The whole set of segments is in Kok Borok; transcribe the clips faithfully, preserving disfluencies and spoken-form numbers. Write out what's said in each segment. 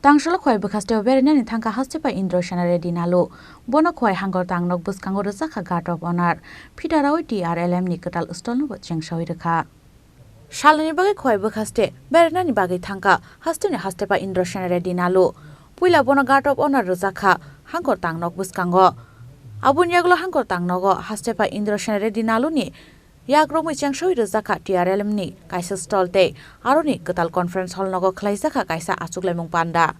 Tangsalo Khowai bwkhasteo berainani thangkha Hastepa Indra Sena Reddy Nalu. Bono Khowai Hangkor Tangnok bwskango rwjakha Guard of Honor. Phitarawi T R L M ni kwtal stall no bo chengsawi rwkha. Salni bagwi Khowai bwkhaste berainani bagwi thangkha hasteni Hastepa Indra Sena Reddy Nalu. Puila bono Guard of Honor rwjakha Hangkor Tangnok bwskango. Aboni yagulo Hangkor Tangnogo Hastepa Indra Sena Reddy Nalu ni yak romwi chengsawi rwjakha T R L M ni kaisa stall tei aroni kwtal conference hall nogo khwlaijakha kaisa achuklaimung panda.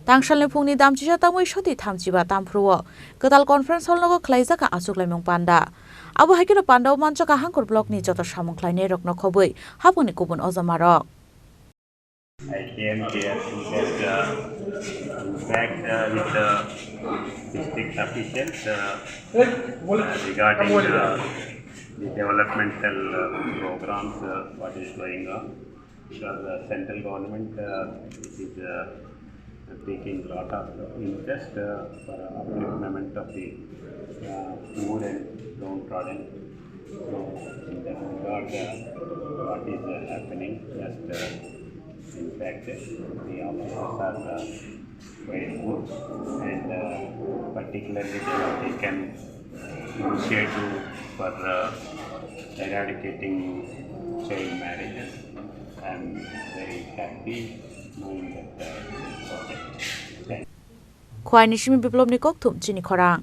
Tangsalni phungni damchisa tamwi soti thamchiba tamphruo kwtal conference hall nogo khwlaijakha achuklaimung panda. Abo hai kheno pandao manjakha Hangkor block ni joto samung khlainairokno khobwi hapungni kubun ojomarok. I came here to get, uh, interact, uh, with the district officials, uh, uh, regarding, uh, the developmental, uh, programs, uh, what is going on. Because the central government, uh, is, uh, taking lot of interest, uh, for upliftment of the, uh, poor and downtrodden. So, in that regard, uh, what is, uh, happening, just, uh, in fact, the officers are, uh, quite good, and, uh, particularly they have taken initiative for, uh, eradicating child marriages. I'm very happy knowing that, uh, project. Khowai ni simi Biplop ni kokthum chini khorang.